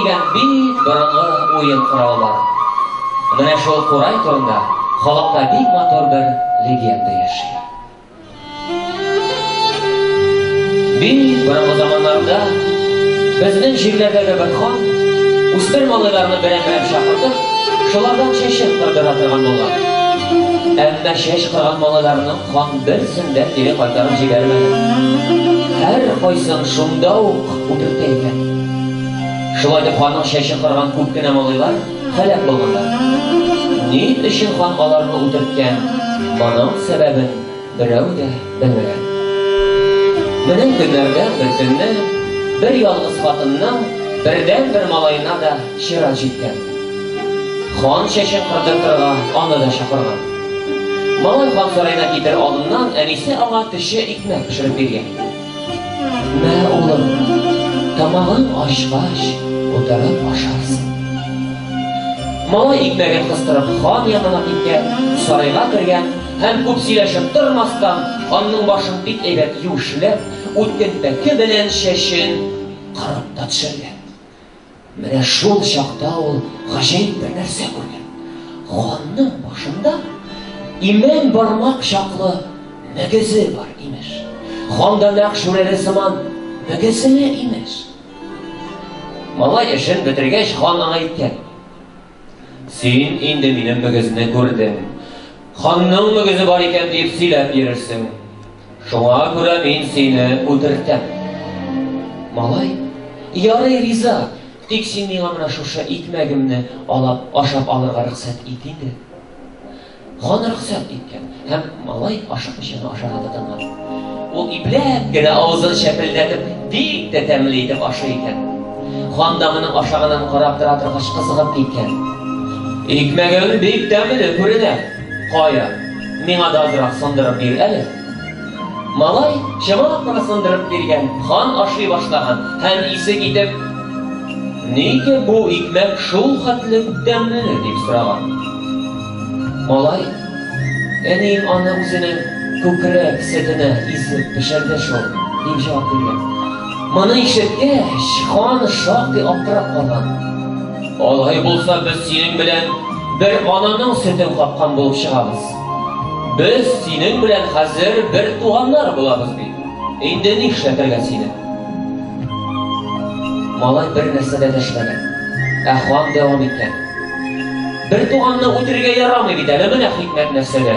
дигән бик борынгы уен коралы бар. Менә шул курай турында халыкта бик матур бер легенда яши. Бик борынгы заманнарда безнең җирләрдәге бер хан үсмер малайларны берәм-берәм чакыртып, шулардан чәчен кырдыра торган булган. Әмма чәч кырган малайларның хан берсен дә кире кайтарып җибәрмәгән. Һәр кайсын шунда ук үтертә икән. Шулай итеп ханның чәчен кырган күп кенә малайлар һәлак булганнар. Ни өчен хан аларны үтерткән, моның сәбәбен берәү дә белмәгән. Менә көннәрдән бер көнне бер ялгыз хатынның бердәнбер малаена да чират җиткән. Хан чәчен кырдыртырга аны да чакырган. Малай хан сараена китер алдыннан әнисе аңа төче икмәк пешереп биргән. Мә, улым, тамагың ачкач, утырып ашарсың. Малай икмәген кыстырып хан янына киткән, сарайга кергән һәм күп сөйләшеп тормастан, ханның башын бик әйбәт юешләп, үткен пәке белән чәчен кырып та төшергән. Менә шул чакта ул гаҗәеп бер нәрсә күргән. Ханның башында имән бармак чаклы мөгезе бар, имеш. Хан да нәкъ шүрәле сыман мөгезле, имеш. Малай эшен бетергәч, хан аңа әйткән: "Син инде минем мөгезне күрдең. Ханның мөгезе бар икән дип сөйләп йөрерсең. Шуңа күрә мин сине үтертәм." Малай: "Ярый, риза, тик син миңа менә шушы икмәгемне алап ашап алырга рөхсәт ит инде." Хан рөхсәт иткән һәм малай ашыкмыйча гына ашарга тотынган. Ул ипләп кенә авызын чәпелдәтеп, бик тә тәмле итеп ашый икән. Хан да моның ашаганын карап тора торгач кызыгып киткән. Икмәгең бик тәмле күренә. Кая, миңа да азрак сындырып бир әле. Малай чамалап кына сындырып биргән, хан ашый башлаган һәм исе китеп, Нигә бу икмәк шул хәтле тәмле, дип сораган. Малай, әнием аны үзенең күкрәк сөтенә изеп пешерде шул, дип җавап биргән. Моны ишеткәч, хан шактый аптырап калган. Алай булса, без синең белән бер ананың сөтен капкан булып чыгабыз. Без синең белән хәзер бер туганнар булабыз бит. Инде нишләтергә сине? Малай бер нәрсә дә дәшмәгән. Ә хан дәвам иткән. Бер туганны үтерергә ярамый бит әле, менә хикмәт нәрсәдә.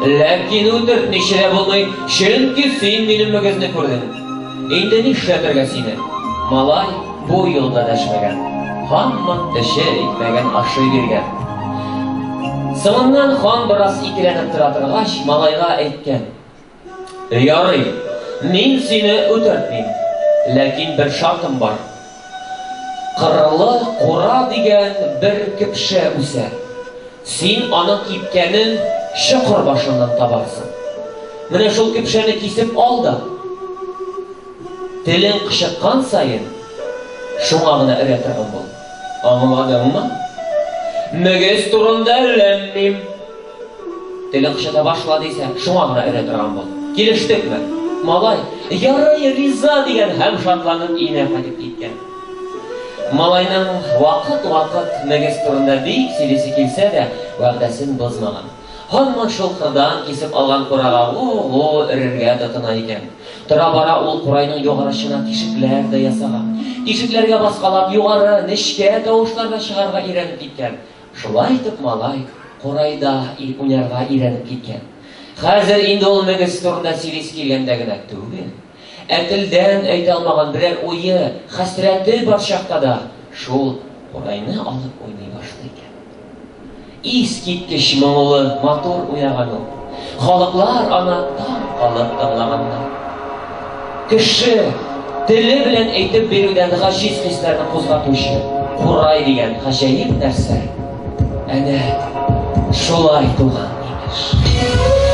Ләкин үтертмичә дә булмый, чөнки син минем мөгезне күрдең. Инде нишләтергә сине? Малай бу юлы да дәшмәгән. Һаман теше икмәген ашый биргән. Соңыннан хан бераз икеләнеп тора торгач, малайга әйткән: "Ярый, мин сине үтертмим, ләкин бер шартым бар. Кырлы кура дигән бер кепшә үсә. Син аның кипкәнен чокыр башыннан табарсың. Менә шул кепшәне кисеп ал да, телең кычыткан саен, шуңа гына өрә торган бул. Аңладыңмы? Мөгез турында ләм-мим. Телең кычыта башла дисә, шуңа гына өрә торган бул. Килештекме? Малай, ярый, риза дигән һәм шатланып өенә кайтып киткән. Малайның вакыт-вакыт мөгез турында бик сөйлисе килсә дә, вәгъдәсен бозмаган. Һаман шул кырдан кисеп алган курага гу-гу өрергә тотына икән. Тора-бара ул курайның югары очына тишекләр дә ясаган. Тишекләргә баскалап, югары, нечкә тавышлар да чыгарырга өйрәнеп киткән. Шулай итеп малай курайда уйнарга өйрәнеп киткән. Хәзер инде ул мөгез турында сөйлисе килгәндә генә түгел, ә телдән әйтә алмаган берәр уе, хәсрәте бар чакта да шул курайны алып уйный башлый икән. Искиткеч моңлы, матур уйнаган ул. Халыклар аны таң калып тыңлаганнар. Кеше теле белән әйтеп бирүдән гаҗиз хисләрне кузгатучы курай дигән гаҗәеп нәрсә әнә шулай туган, имеш.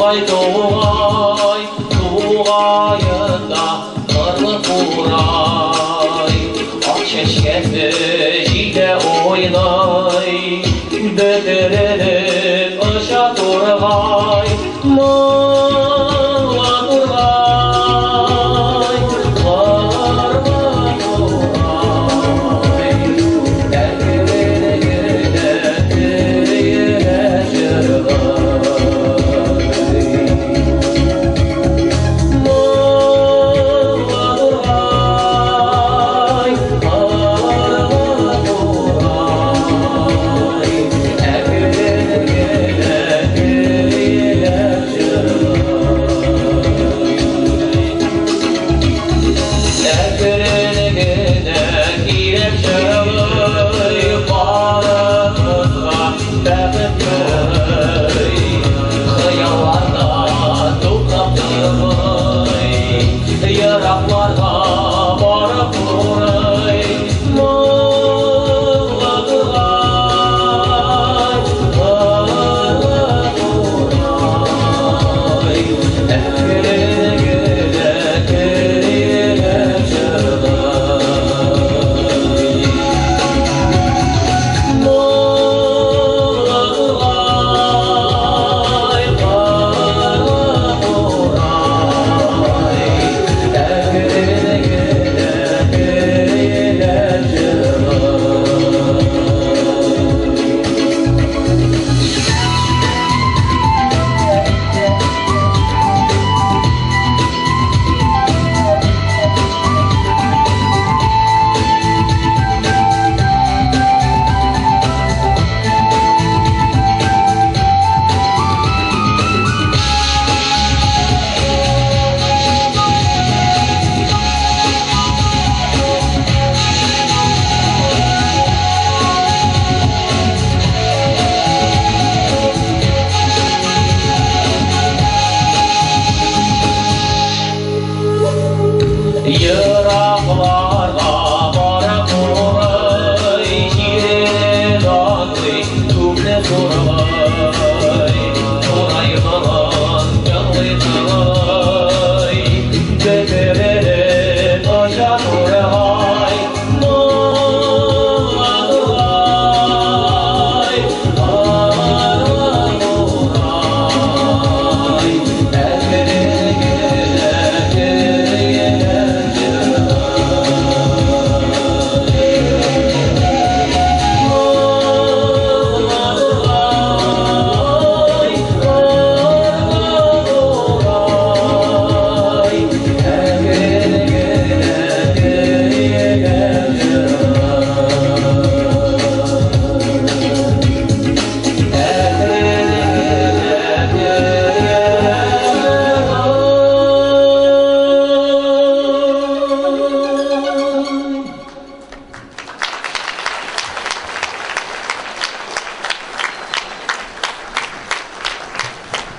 Тугай, тугай, тугаенда кырлы курай. Ак чәчкәсе җилдә уйный, бөтерелеп оча тургай. Моңлы тургай, кырлы тургай. Әкрен генә көйләп җырлый. Моңлы тургай, кырлы тургай. Әкрен генә көйләп җырлый. Әкрен генә килеп җырлый, барыбызга бәхет юлый. Хыялларда туктап тормый, еракларга барып урый. Моңлы тургай, кырлы тургай. Әкрен генә көйләп җырлый. Моңлы тургай, кырлы тургай. Әкрен генә көйләп җырлый. Еракларга барып урый, җирен данлый, күкне зурлый. Турай моңын тыңлый тыңлый, бөтерелеп оча тургай. Моңлы тургай, кырлы тургай. Әкрен генә көйләп җырлый. Моңлы тургай, кырлы тургай. Әкрен генә көйләп җырлый. Әкрен генә көйләп җырлый.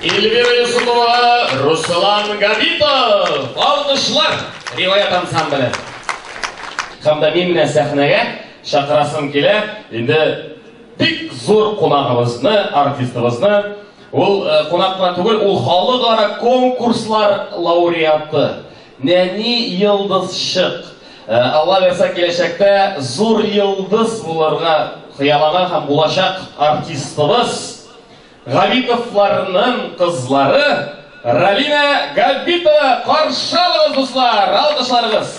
Эльвира Юсупова, Руслан Габитов. Алкышлар Риваять ансамбле. Һәм дә мин менә сәхнәгә чакырасым килә. Инде бик зур кунагыбызны, артистыбызны. Ул кунак кына түгел, ул халыкара конкурслар лауреаты. Нәни йолдызчык. Алла бирсә, киләчәктә зур йолдыз булырга хыялланган һәм булачак артистыбыз. Габитовларның кызлары Ралина Габитова. Каршы алыгыз, дуслар, алкышларыгыз.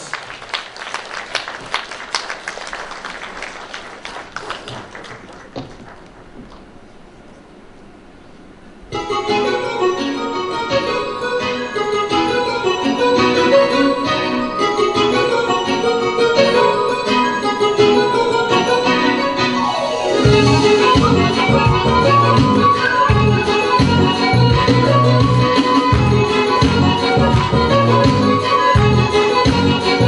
Thank you.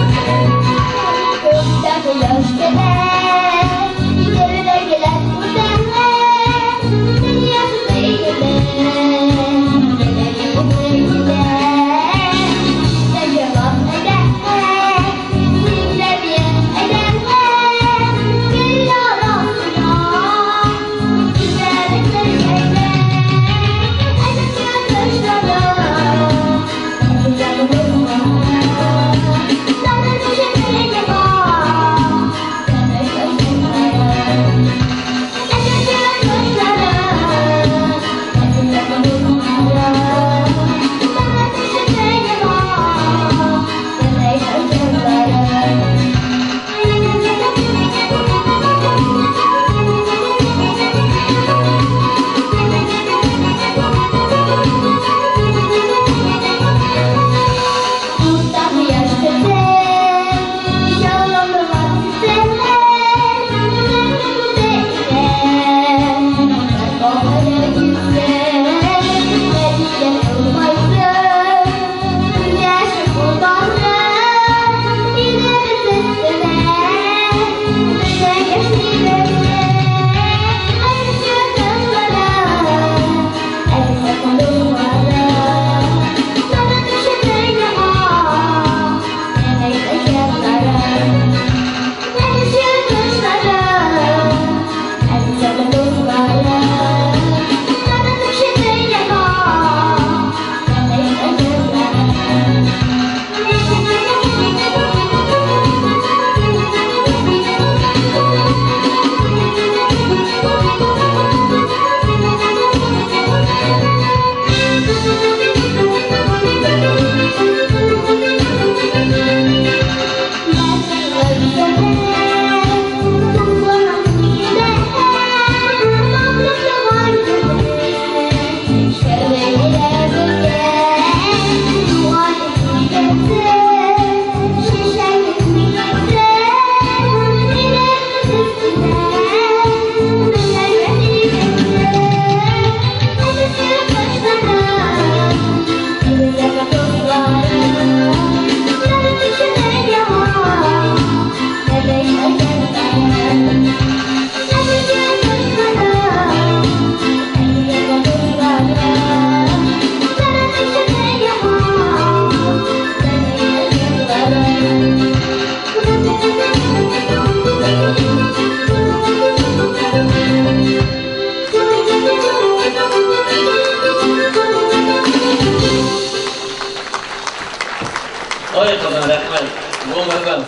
Ой, кызым, рәхмәт. Булдырдың.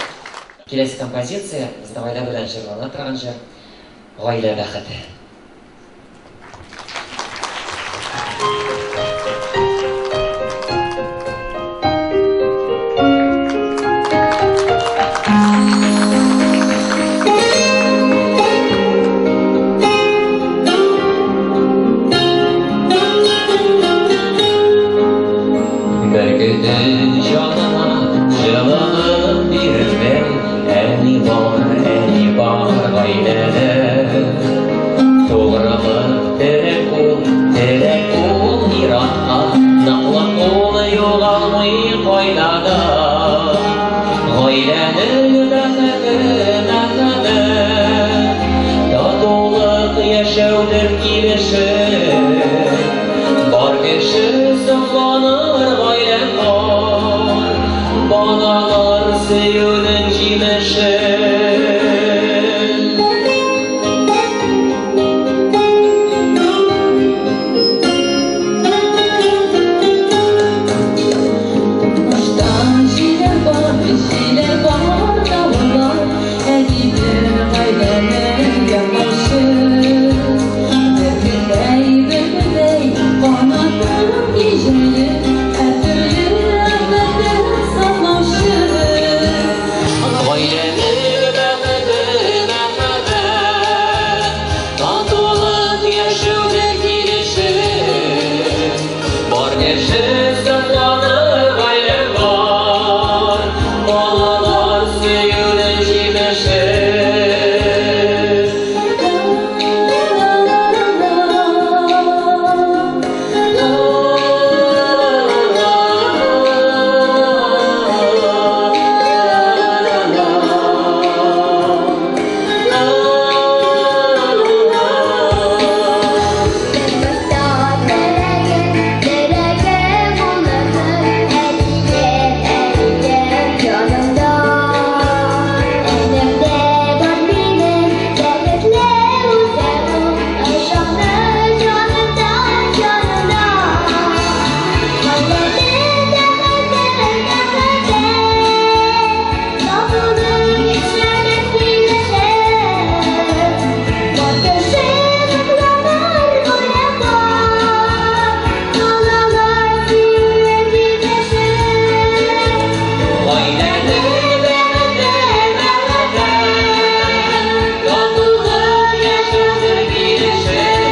Киләсе композиция безнең гаилә белән җырлана торган җыр. Гаилә бәхете. Бер җанына җылылык бирердәй әни бар гаиләдә. Тугрылык терәк ул ир-атка, ныклык ул югалмый кайда да. Гаиләнең бәхете мәхәббәт, татулык яшәүдер килешеп. Бар кеше сокланыр гаиләң бар, балалар сөюнең җимеше. Тормышта җилләр бар, җилләр бар, давыллар, әнине, гаиләне яклаучы. Бөркеттәй, бөркеттәй, канатын җәеп, һәртөрле афәттән саклаучы. Гаиләнең бәхете мәхәббәт, татулык яшәүдер килешеп. Бар кеше сокланыр гаиләң бар, балалар сөюнең җимеше. Тормышта теләгем, теләгем булырсың, әнием, әнием янымда. Энемдә бар минем, бәхетле үсәр ул, ышаныр җанымда, җанымда. Гаиләнең бәхете мәхәббәт, татулык яшәүдер килешеп. Бар кеше сокланыр гаиләң бар, балалар сөюнең җимеше. Гаиләнең бәхете мәхәббәт, татулык яшәүдер килешеп.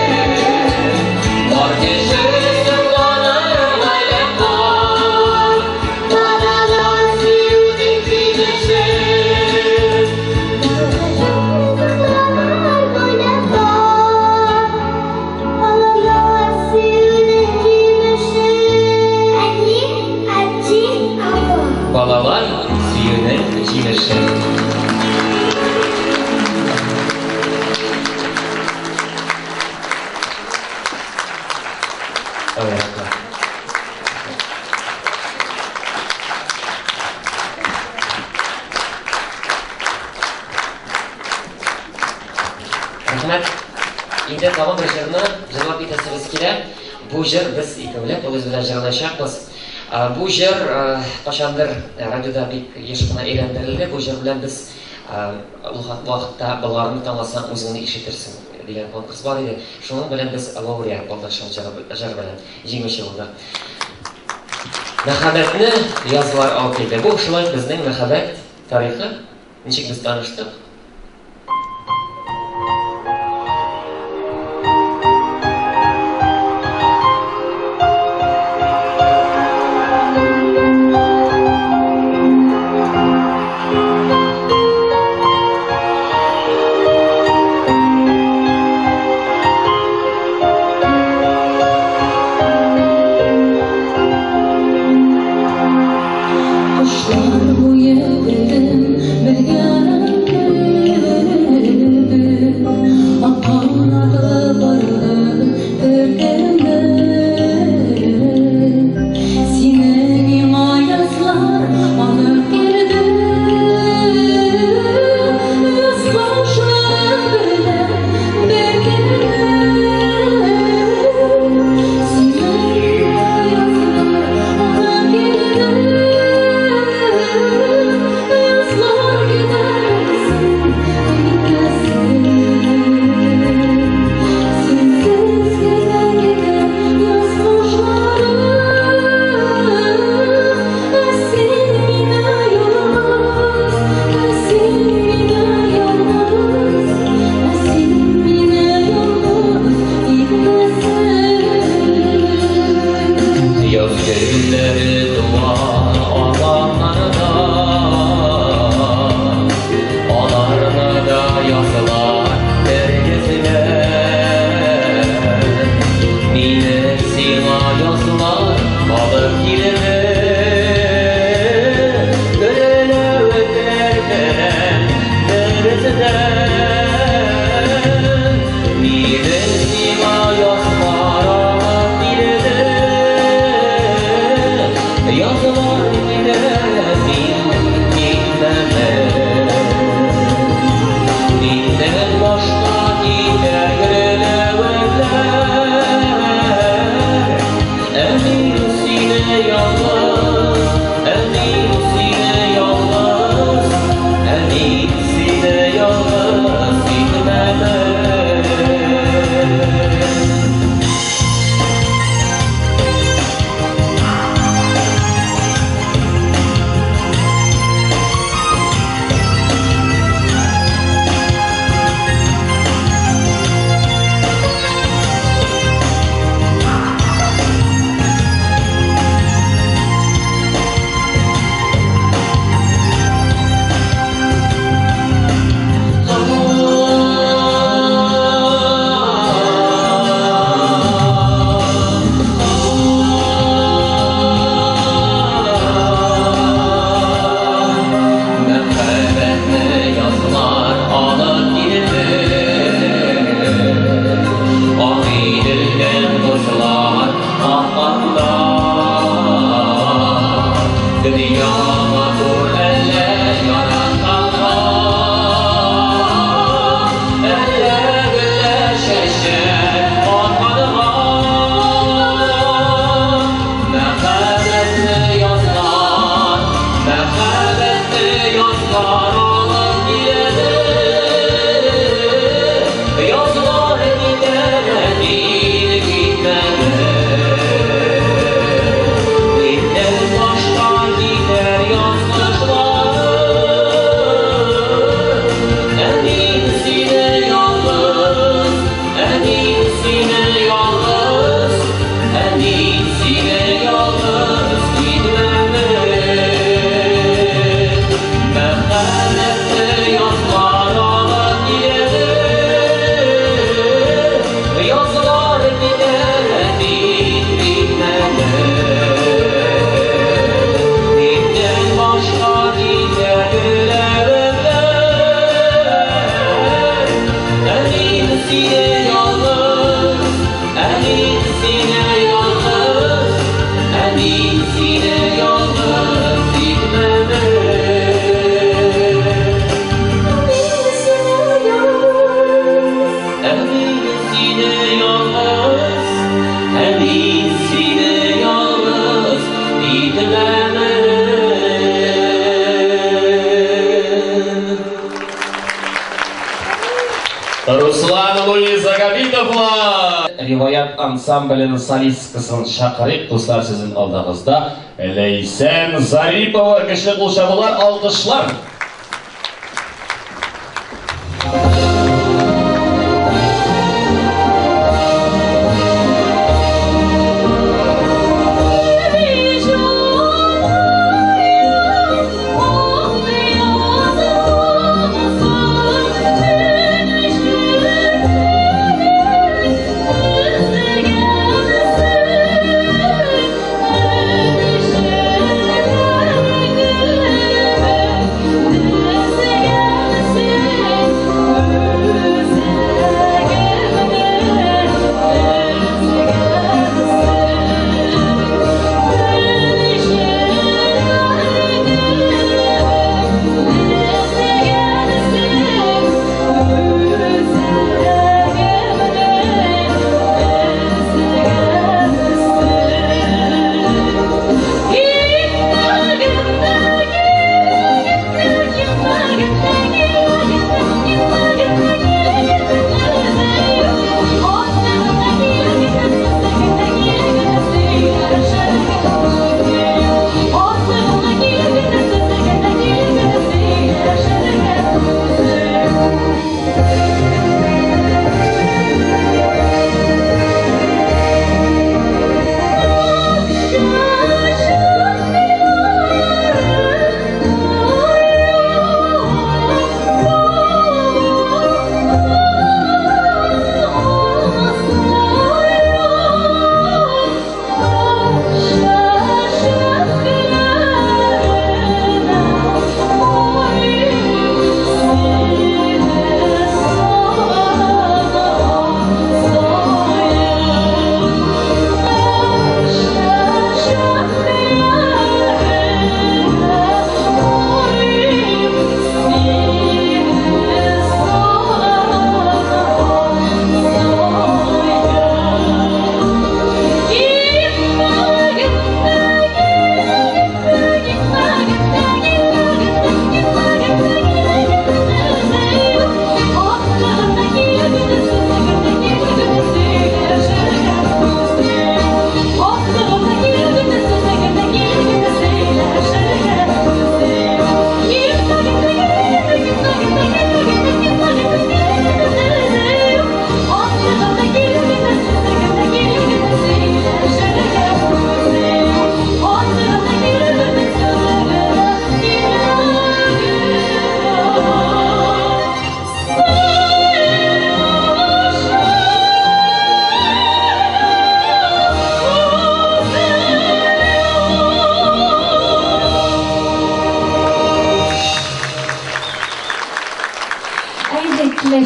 Бар кеше сокланыр гаиләң бар, балалар сөюнең җимеше. Сокланыр гаиләң бар, балалар сөюнең җимеше. Әни, әти, апа. Балалар сөюнең җимеше. Ой, рәхмәт. Рәхмәт. Инде тагын бер җырны җырлап китәсебез килә. Бу җыр без икәүләп үз белән җырлаячакбыз. Бу җыр кайчандыр радиода бик еш кына әйләндерелде. Бу җыр белән без ул вакытта Болгарны тыңласаң үзеңне ишетерсең дигән конкурс бар иде. Шуның белән без лауреат булдык, шул җыр белән җиңүче булдык. Мәхәббәтне язлар алып килде. Бу шулай безнең мәхәббәт тарихы. Ничек без таныштык? Кышлар буе белдем, белгән Гөлләре туа аланнарда, аларны да язлар тергезгән. Мине сиңа язлар алып килде, гөлләвекләр белән беретдән. Мине сиңа язлар алып килде, язлар килә, мин китмәмен. Миннән башка китәр гөлләвекләр, ә мин сине ялгыз, ә мин сине ялгыз, ә мин сине ялгыз итмәмен. Мәхәббәтне язлар алып килде, Агыйделдән кызлар акканда. Дөнья матур әллә яратканга, әллә гөлләр чәчәк атканга. Мәхәббәтне язлар, мәхәббәтне язлар алып килде, язлар китә, мин китмәдем. Миннән башка китәр язмышлар, ә мин сине ялгыз, ә мин сине ялгыз, ә мин сине ялгыз итмәмен. Мәхәббәтне язлар алып килде, язлар китә, мин китмәдем. Миннән башка китәр гөлләвекләр, ә мин сине ялгыз, ә мин сине ялгыз, ә мин сине ялгыз итмәмен. Мин сине ялгыз, Ә мин сине ялгыз, ә мин сине ялгыз итмәмен. Руслан Луиза Габитовна! Риваят ансамбленең солисткасын чакырыйк, дуслар, сезнең алдыгызда Ләйсән Зарипова. Көчле кул чабулар, алкышлар. Thank you.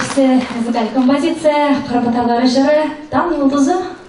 Киләсе музыкаль композиция Кырым татарлары җыры Таң йолдызы. Таң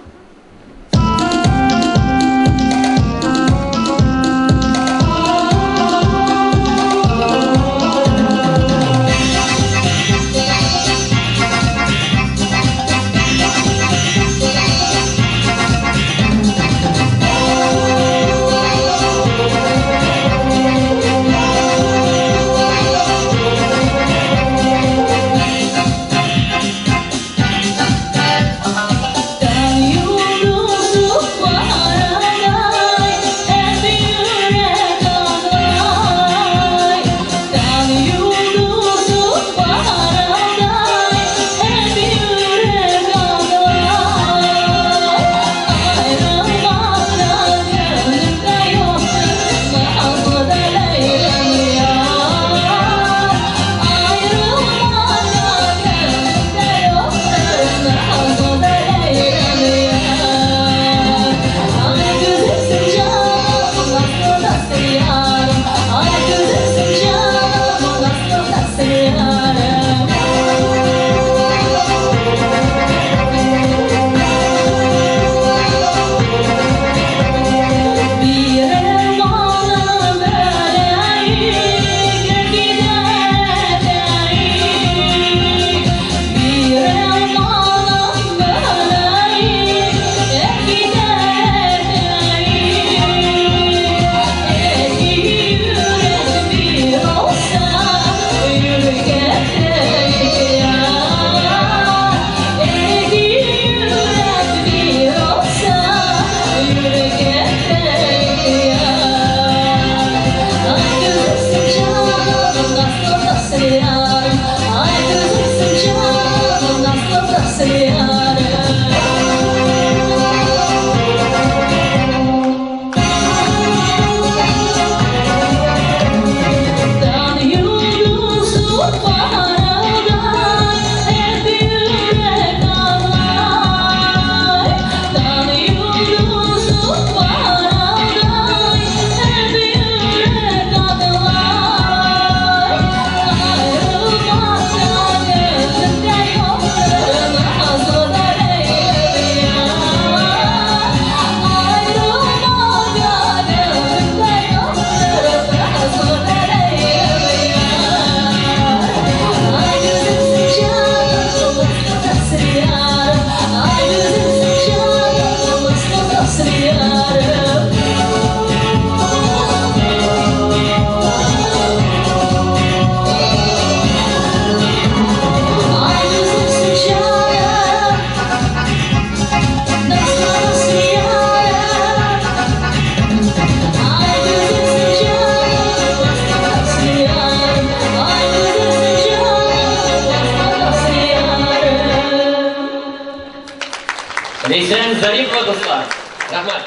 Ләйсән Зарипова, дуслар. Рәхмәт.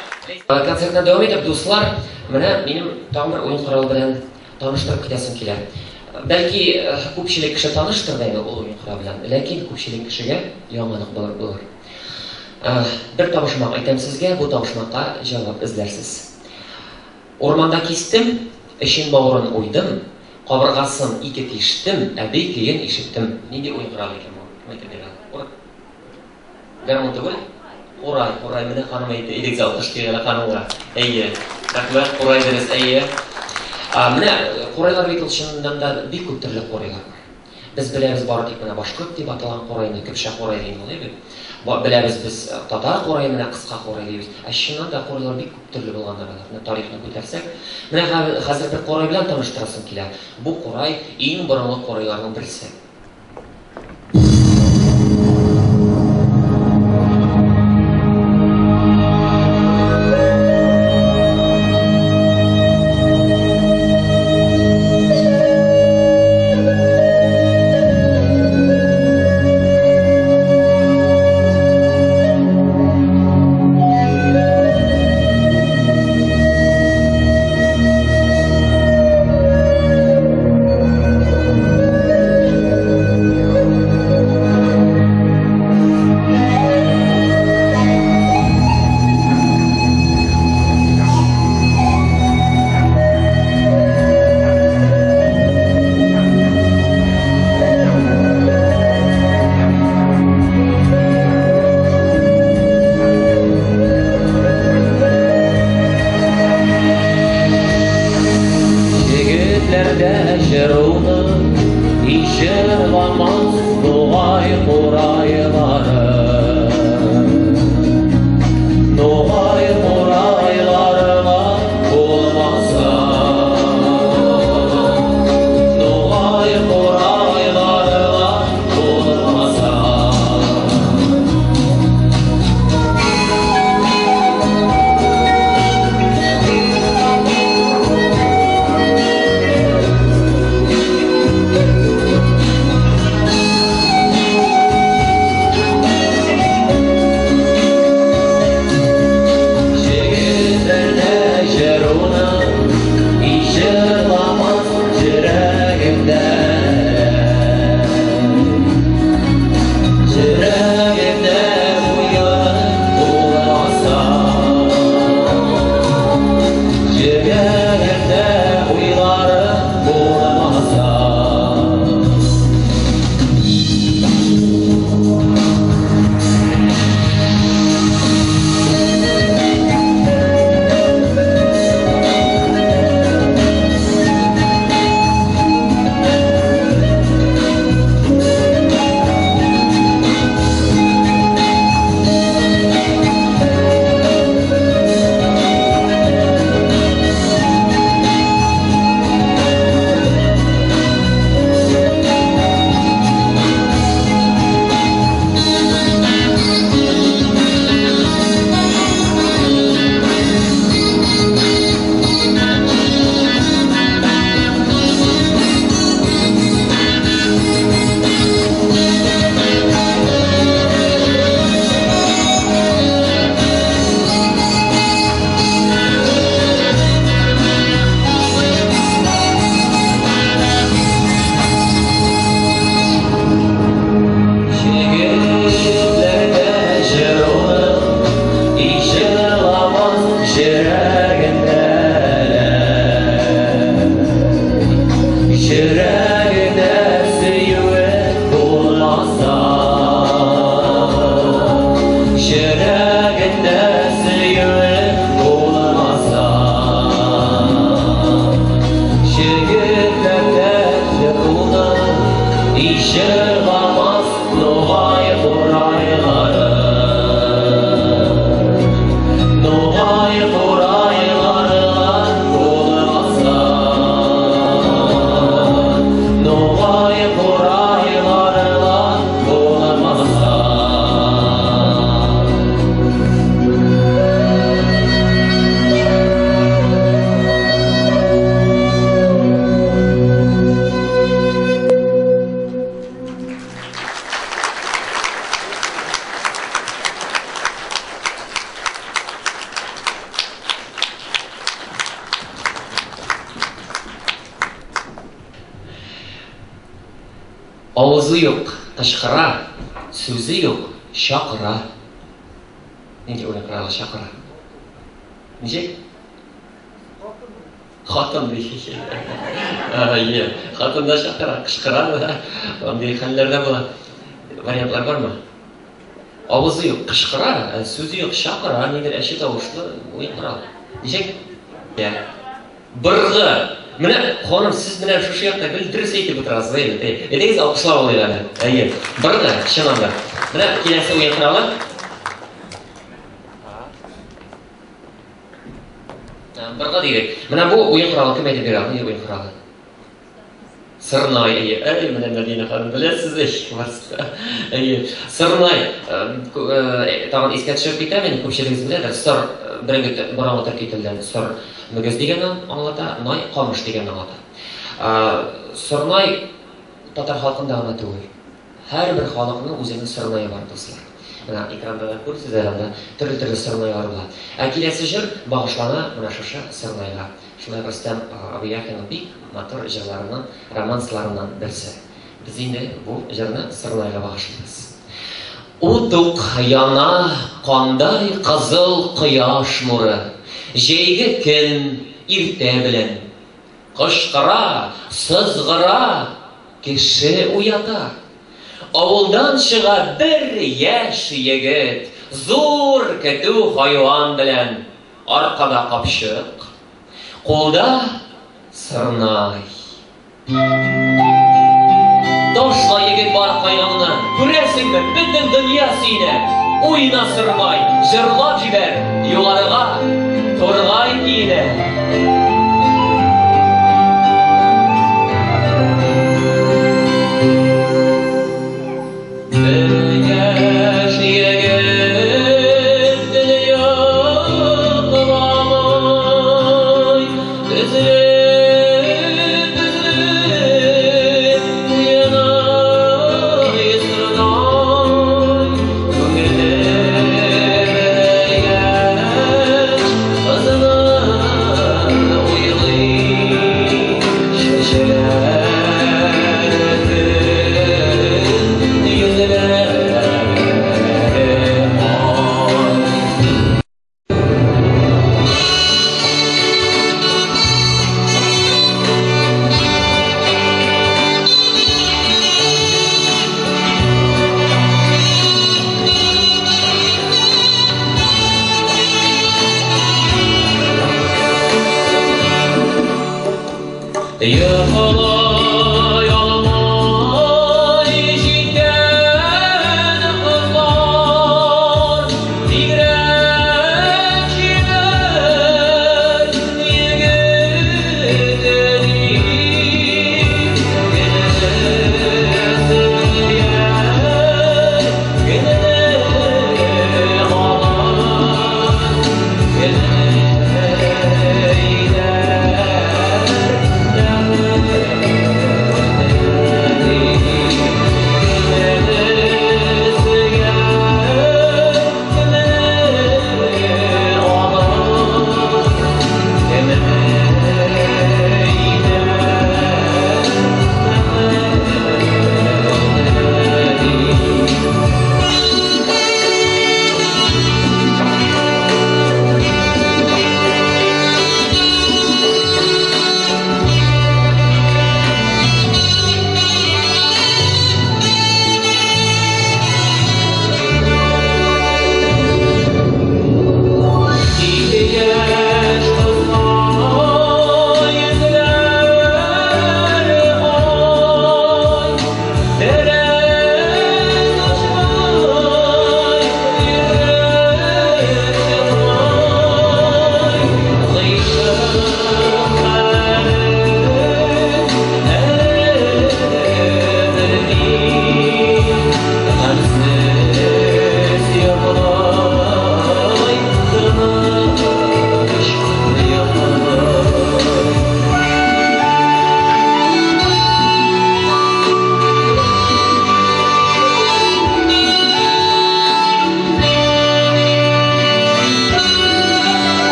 Концертны дәвам итеп, дуслар, менә минем тагын бер уен коралы белән таныштырып китәсем килә. Бәлки, күпчелек кеше таныштыр да инде ул уен коралы белән, ләкин күпчелек кешегә яңалык булыр. Бер табышмак әйтәм сезгә, бу табышмакка җавап эзләрсез. Урманда кистем, эчен бавырын уйдым, кабыргасын ике тиштем, әби көен ишеттем. Нинди уен коралы икән бу? Кем әйтеп бирә ала? Гармун түгел? Курай, курай, менә ханым әйтте. Идек алкыш кирәк ханымга. Әйе. Рәхмәт, курай дөрес, әйе. Менә курайлар бит ул чыннан да бик күп төрле курайлар бар. Без беләбез бары тик менә башкорт дип аталган курайны, көпшә курай дигән ул, әйе бит. Беләбез без татар курае, менә кыска курай дибез. Ә чыннан да курайлар бик күп төрле булганнар алар. Менә тарихны күтәрсәк, менә хәзер бер курай белән таныштырасым килә. Бу курай иң борынгы курайларның берсе. Авызы юк, кычкыра, сүзе юк, чакыра. Нинди уен коралы чакыра? Ничек? Хатын ди. Әйе, хатын да чакыра, кычкыра да. Андый хәлләр дә була. Вариантлар бармы? Авызы юк, кычкыра, ә сүзе юк, чакыра, нидер әче тавышлы уен коралы. Ничек? Я. Быргы. Менә, ханым, сез менә шушы якта гел дөрес әйтеп утырасыз, әйе. Әйдәгез, алкышлап алыйк әле. Әйе. Быргы, чыннан да. Менә киләсе уен коралы. Быргы дидек. Менә бу уен коралы кем әйтеп бирә? Нинди уен коралы? Сырнай, әйе. Әй, менә Мәдинә ханым, беләсез ич, барысы. Әйе. Сырнай, тагын искә төшереп китәм, инде күпчелегегез беләдер, сыр борынгы борынгы төрки телдән сыр мөгез дигәнне аңлата, най камыш дигәнне аңлата. Сырнай татар халкында гына түгел. Һәрбер халыкның үзенең сырнае бар, дуслар. Менә экранда да күрсез әле анда төрле-төрле сырнайлар була. Ә киләсе җыр багышлана менә шушы сырнайга. Шулай ук Рөстәм абый Яхинның бик матур җырларыннан, романсларыннан берсе. Без инде бу җырны сырнайга багышлыйбыз. Ут ук яна кандай кызыл кояш нуры, Җәйге көн иртә белән. Кычкыра, сызгыра, кеше уята. Авылдан чыга бер яшь егет, Зур көтү хайван белән. Аркада капчык, кулда сырнай. Ташла, егет, бар кайгыңны, күрәсеңме, бөтен дөнья сөенә. Уйна, сырнай, җырлап җибәр, югарыга, тургай киенә. Яшь егет дөнья кыламай, Өзелеп, өзелеп уйнай сырнай. Күңеле яшь кызны уйлый, Чәчәләр көн йөзләре ай.